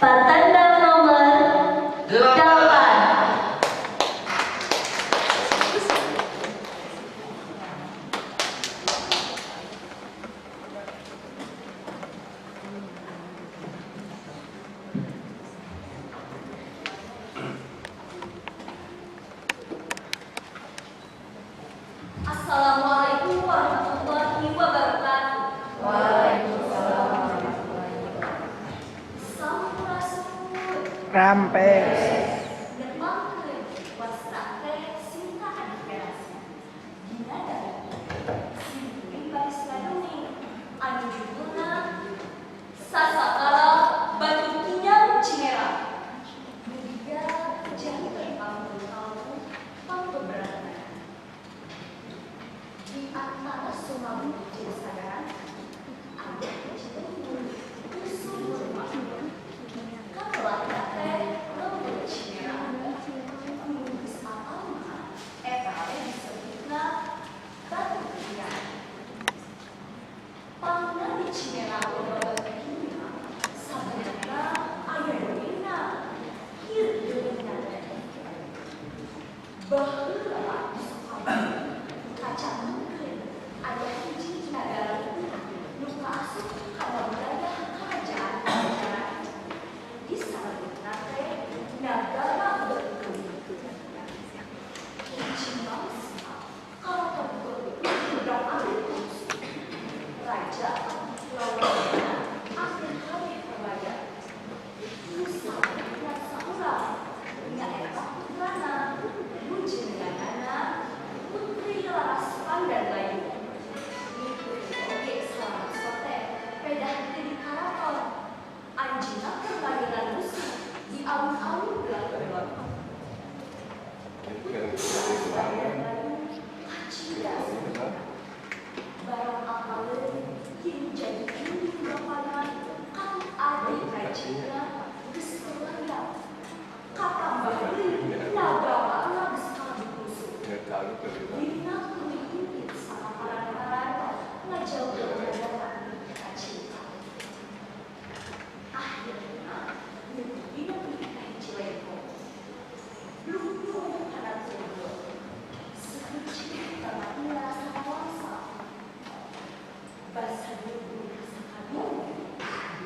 Patandang nomor 8. Assalamualaikum warahmatullahi wabarakatuh. Waalaikumsalam warahmatullahi wabarakatuh. Sampurasun. Rampes. Nepangkeun wasta teh Sinta Adiperasi. Dina dawuh simkuring baris ngadongeng anu judulna Sasakala Batu Kinyang Cimerang. Mugia janten panggung pangbeberangan. Di antara Sumabumi jeung Sagaran aya hiji lembur nu subur makmur. Kalelahna teh lembur Cimerang. Nu geus apal mah eta teh disebutna Batu Kinyang. Pangna di Cimerang loba batu kinyang sabenerna aya dongengna. Kieu dongengna teh. Baheula di Sukabumi kacantumkeun aya hiji nagara leutik nu kaasup kana wilayah Kerajaan Pajajaran. Disebutna teh Nagara Beuteung. Hiji mangsa karaton Beuteung urang-aring musuh. Raja kulawargana akhir kawin perlaya. Nu sabetna saurang nyaeta putrana nu jenenganana Putri Laras Pandan Layu. Nyi Putri oge salamaso teh pedah teu di karaton. Anjeunna keur layeunan musuh di alun-alun Belakedon. Putri Laras Pandan Layu kacida sabenerna. Barang apaleun yen jadi indung bapana katut adi rajina geus terlayap. Katambah deui nagarana geus kalebet musuh. Dirina tuluy indit sakaparan-paran ngajauhkeun nagara nu kacinta. Akhirna Nyi Putri nepi ka hiji lengkong. Luhur kana tunggul. Seueuh mati ngarasa kawangsa. Basa dulu sakabingung,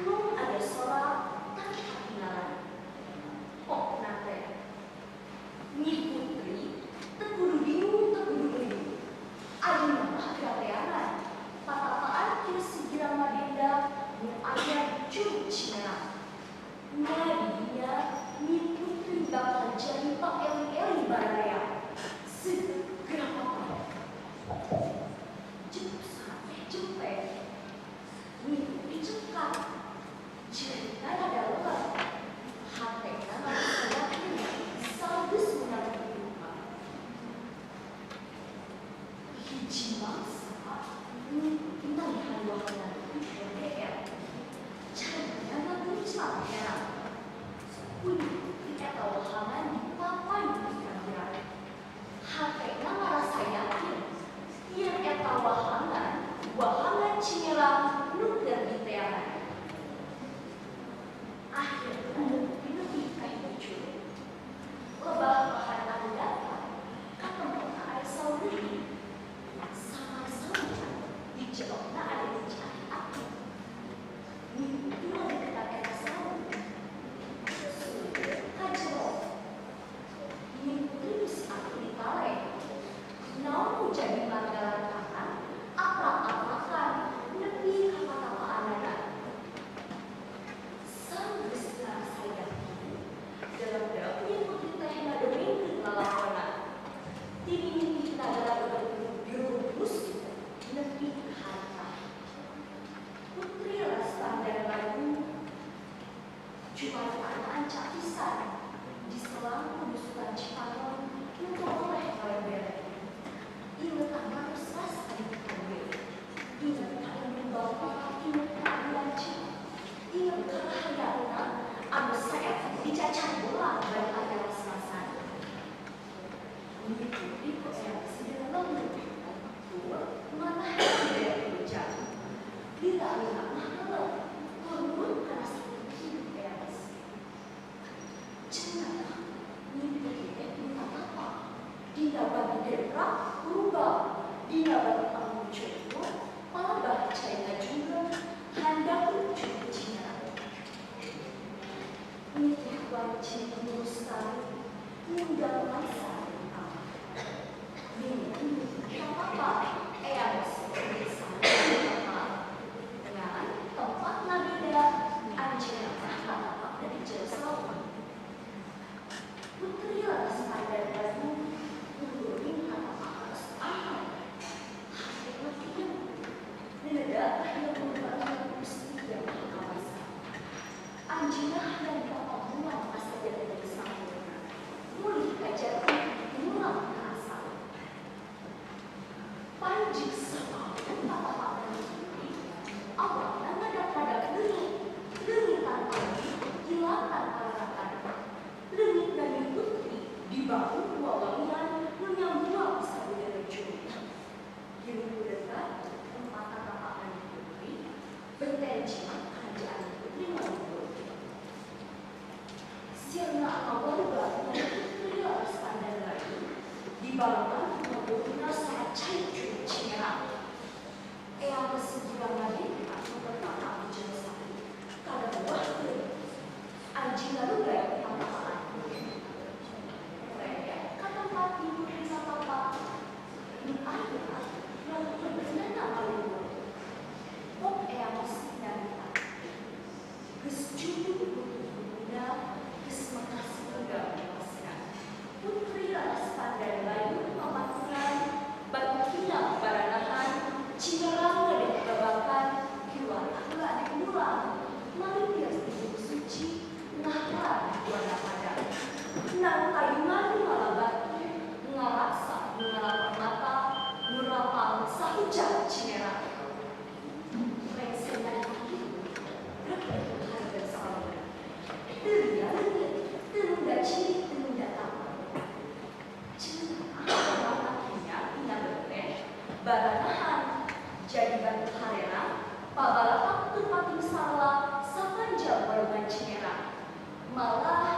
mung ada sora tanpa ketinggalan. Pokna teh Nyi Putri teu kudu bingung teu kudu ngeliung. Ayeuna mah gateangan patapaan kieu si Girang Madenda nu aya di Curug Cimerang. Nya di dinya Nyi Putri bakal jadi pangeling-eling baraya. Segera papa. Jeung teh jempe. Nyi Putri cekat. Cerita rada lelet. Hatena ngarasa yakin sanggeus meunang hidup. Hiji mangsa Nyi Putri malihan wahana LDR. Carina ngaguncang herang. Ku Nyi Putri eta wahangan dipapay nepi ka girang. Hatena ngarasa yakin yen eta wahangan wahangan Cimerang nu keur diteangan. Akhirna Nyi Putri nepi ka hiji curug. Lebah bahan anu datang katempona aya saung leutik. Samar-samar di jerona aya hiji aki-aki. Nyi Putri ngadeukeutan eta saung. Suluh ka jero. Nyi Putri bisi atuh ditale. Naon nu jadi margalantakan aprak-aprakan nepi ka patapaanana. Sanggeus ngarasa yakin, delep-delep Nyi Putri teh ngadongengkeun lalakonna. Ti mimiti nagara Beuteung dirubuk musuh nepi ka harita. Putri Laras Pandan Layu jumataan ancak pisan di selang penusukan Cipanon nu teu boleh kalembere. Inget marusas adi kawe. Inget ka indung bapa, inget ka adi lanceuk. Inget ka rahayatna anu saet dicacar bola bari aya las-lasan. Nyi Putri ku eyang sedeng lembut. Tur manah dibere ujang. Lila-lila mah ngeleuh, turun kana sakit hidup eas. Cenah Nyi Putri teh minta tapa. Dina bagi deprak rubah, dina bagi panggung contoh, palabah cai ngajungkeun handapun cucu Cinyerang. Nitih wanci lurus ngundang laisa Mimpi apa eyang dengan tempat nabida anjing tapak dari jauh. Putri Laras Pandan Bayu ngururin tapak atas amat. Hati mati nenedah yang merupakan Gusti Yang Maha Kawasa. Anjingah dan bapak buang asa dari sampurna. Mulih kajati mulang ke asal. Panjik sama tapak dan putri awalnya ngadak-ngadak leungit, leungitan abdi kilatan ararakan. Leungit nami putri dibangun wawangian nu nyambuang sabudeureun cumi. Di dekat tempat tatapan putri, benten jimat kerajaan putri Maluku. Sirna awal putri Laras Pandan Bayu dibangun ngobokna saat cai cucu Cinyerang. Eyang segira ngadeka nu pertama di Jemsari kada buahkeun. Anjing lalu gaya tatapan. Rek ka tempat di putri satapa. Nu aya lalu bebenana malungur. Pok eyang nyarita. Geus judu bunda geus mekah sepenggal pasna. Putri Laras Pandan Bayu papaturan batu hilang baranahan Cinyerang ngadek babakan hiwatah heula dek mulang malipir ti buku suci ngahlar warna padang. Nang tayungan ngala batu ngaraksa nu ngalapar mata nu rapang sahujan Cinyerang. Rengse nyarita kitu rek hareupeun salamna. Teu lia leungit, teu nunda ciri, teu nunda tapa. Cenah warna kinya dina benteng baranahan jadi batu harerang pabalatak teu pating sarla sapanjang walungan Cinyerang. Malah